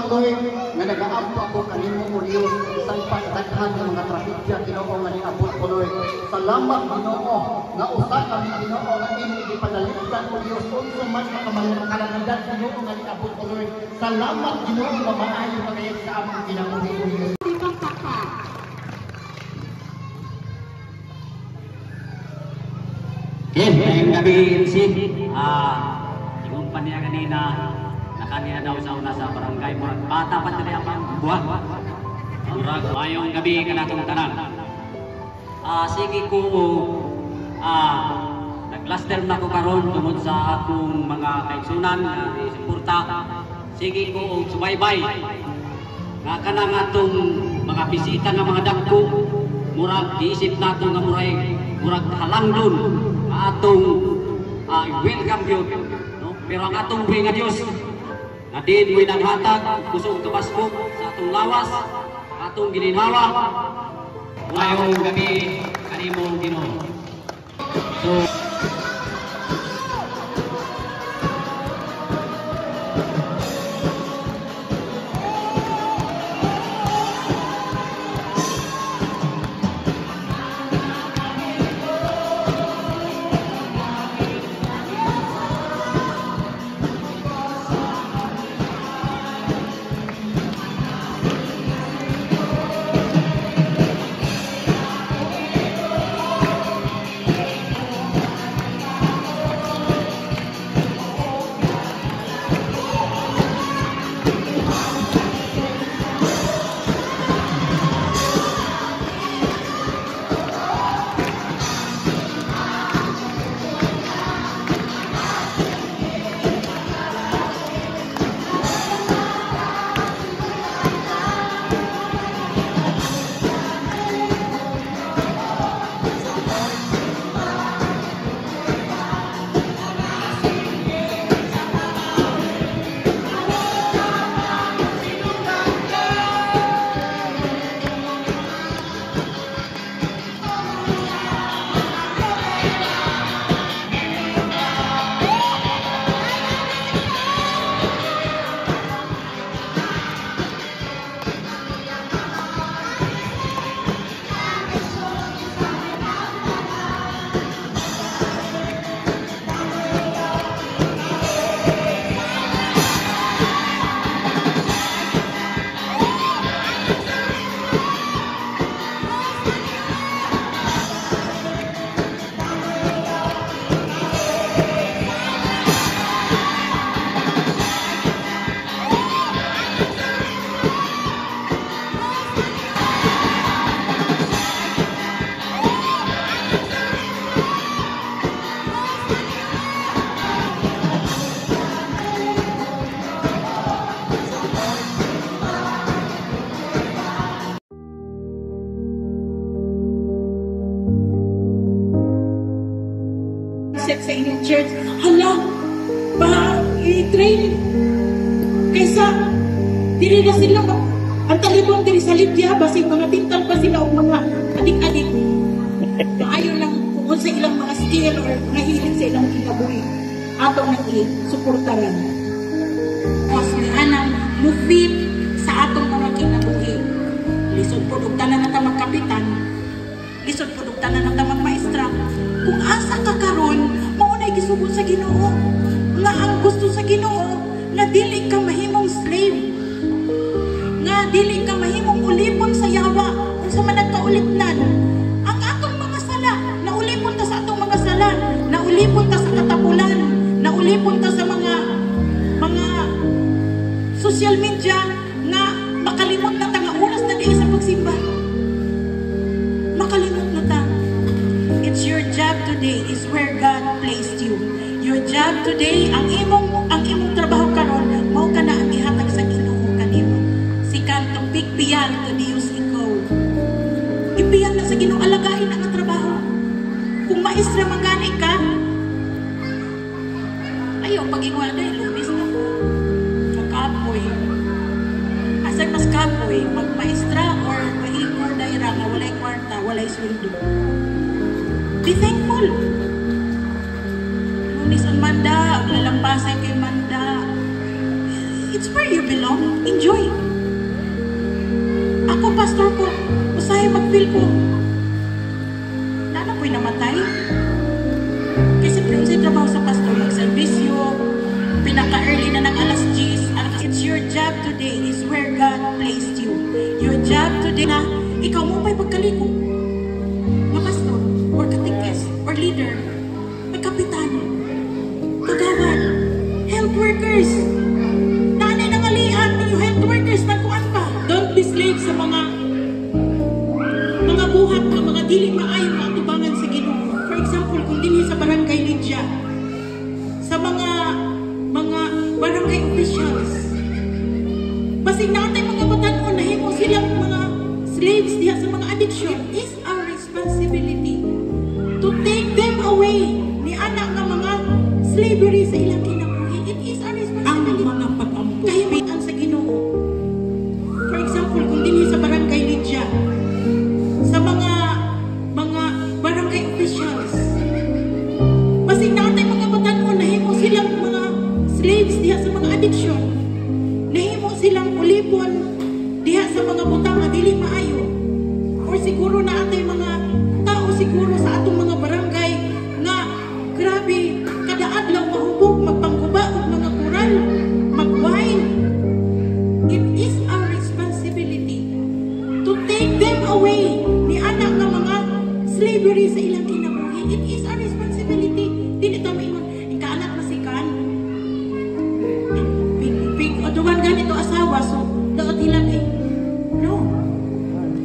Salamat, Lord, nga nagaampo ako kanimo, O Dios, bisan pa sa daghan nga mga trahedya, Ginoo, nga niabot ko, Lord. Salamat, Ginoo, nga usa kami, Ginoo, nga imo gipanalipdan, O Dios, unsa man nga kalamidad, Ginoo, nga niabot ko, Lord. Salamat, Ginoo, nga maayo ka kayo sa among kinabuhi, O Dios. Okay, ngayong gabi, MC. Ingon pa niya kanina, nakaniya daw sa una sa barangay, murag bata pa diri ang buhat. Murag mayong gabi kanatong tanan. Sige ko, nag-cluster na ko karon tungod sa akong mga kaigsunan nga isuporta. Sige ko og subaybay. Nga kanang atong mga bisita nga mga dagko, murag giisip nato nga murag halangdon nga atong welcome gyud, no? Pero ang atong buhi nga Dios nga diin mo'y naghatag kusog kabaskog sa atong lawas, atong gininhawa. Ngayong gabi kanimo, Ginoo. So sa inyong church, hala, ba, i-train kaysa dili na sila ang talibon diri sa Libya, basig mga tintal pa sila og mga adik-adik. Maayo lang kung sa ilang mga skill or mga hilig sa ilang kinabuhi, ato nang i-suportaran. Mas anang mufit sa atong mga kinabuhi. Lisod po og tanan na ta magkapitan, lisod po og tanan na ta magmaestra. Kung asa ka karon, mao nay gisugot sa Ginoo. Nga ang gusto sa Ginoo na dili ka mahimong slave, nga dili ka mahimong ulipon sa yawa. Unsa man ang kaulipnan? Ang atong mga sala, naulipon ta sa atong mga sala, naulipon ta sa katapulan, naulipon ta sa mga social media nga makalimot na ta nga oras na di sa pagsimba. Makalimot na ta. It's your job today is where God placed you. Your job today, ang imong trabaho karon, mao ka na ang ihatag sa Ginoo kanimo. Si kantong pigpiyal to Dios ikaw. Ipiyal na sa Ginoo, alagain ang trabaho. Kung maestra man gani ka, ayaw pag-ingon na Lunes na ko. Makapoy. Asa mas kapoy, magmaestra or maingor dayra nga walay kwarta, walay sweldo. Be thankful. Lunes ang manda, lalampasan kay manda. It's where you belong. Enjoy. Ako, pastor ko, usahay mag-feel ko na anak ko'y namatay. Kasi siyempre, unsay trabaho sa pastor, magservisyo, pinaka-early na ng alas 10. It's your job today is where God placed you. Your job today na ikaw mo pa'y pagkaliko. Nga pastor, or katikes, or leader, may kapitan, kagawad, health workers. Nanay nangalian ninyo health workers, nagkuan pa. Don't be slave sa mga buhat nga mga dili maayo nga atubangan sa Ginoo. For example, kung dinhi sa Barangay Lydia, sa mga barangay officials, basig natay mga batan-on, nahimo silang mga slaves diha sa mga addiction. It is our responsibility to take them away ni anak nga mga slavery sa ilang kinabuhi. It is our responsibility. Ang mga pag-ampo. Kahimian sa Ginoo. For example, kung dinhi sa Barangay Lydia, sa mga barangay officials, basig natay mga batan-on, nahimo silang mga slaves diha sa mga addiction. Nahimo silang ulipon diha sa mga butang nga dili maayo. Or siguro na atay mga tao siguro sa atong mga barangay nga grabe kada adlaw mahubog, magpangguba og mga koral, mag-wine. It is our responsibility to take them away ni anak nga mga slavery sa ilang kinabuhi. It is our responsibility. Dili ta maingon, kaanak na si kan. Pig, pig, o duman ganito asawa, so daot hilang eh. No.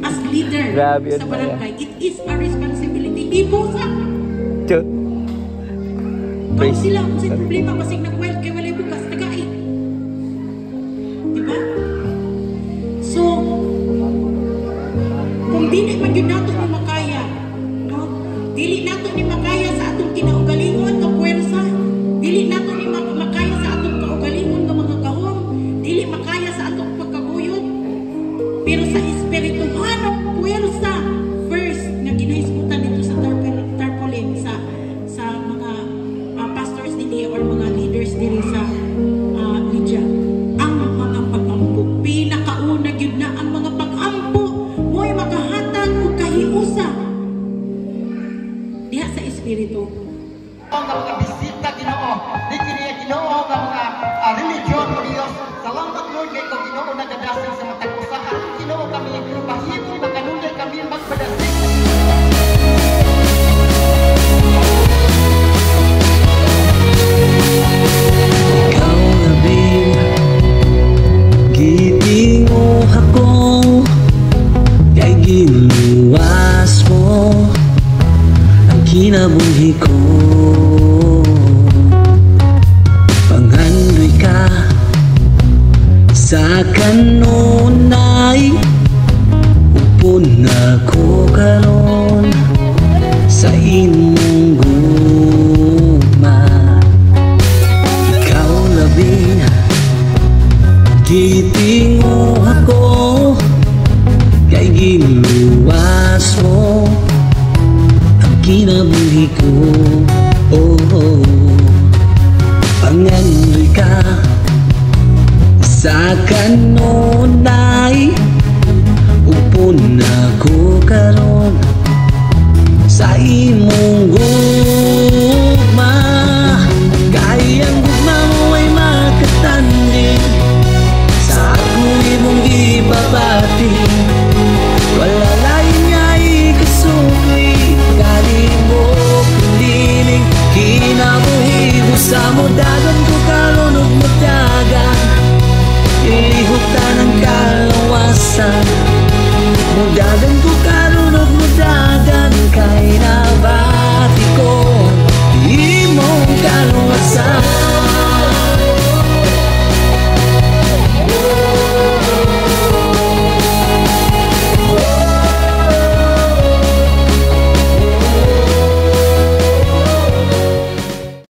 As leader Grabe yun, sa barangay, it is our responsibility. Di po sa Chu. Kung Praise. Sila, kung sa problema, basig nag-wild kay walay bukas, tagai. Diba? So, kung dili man yun nato ni makaya, no? Dili nato ni makaya sa atong kinaugalingon nga puwersa, dili nato ni makaya sa atong kaugalingon nga mga gahom, dili makaya sa atong pagkaguyod, pero sa espirituhanong puwersa, first nga ginahisgutan dito sa tarpaulin sa mga pastors dinhi or mga leaders diri sa Lydia, ang mga pag-ampo. Pinakauna gyud na ang mga pag-ampo mo'y makahatag og kahiusa diha sa espiritu. Nga mga bisita, Ginoo, di kini, Ginoo, nga mga religion o Dios. Salamat, Lord, kay ikaw, Ginoo, nagadasig sa matag usa. Aron, Ginoo, kami mahimo makanunay kami magpadasig. Ikaw labi gitinguha ko kay giluwas mo ang kinabuhi ko. Pangandoy ka sa kanunay, upod na ko karon sa imong gugma. Ikaw labi gitinguha ko kay giluwas mo ang kinabuhi ko. Oh. Pangandoy ka sa kanunay, upod na ko karon sa imong gugma.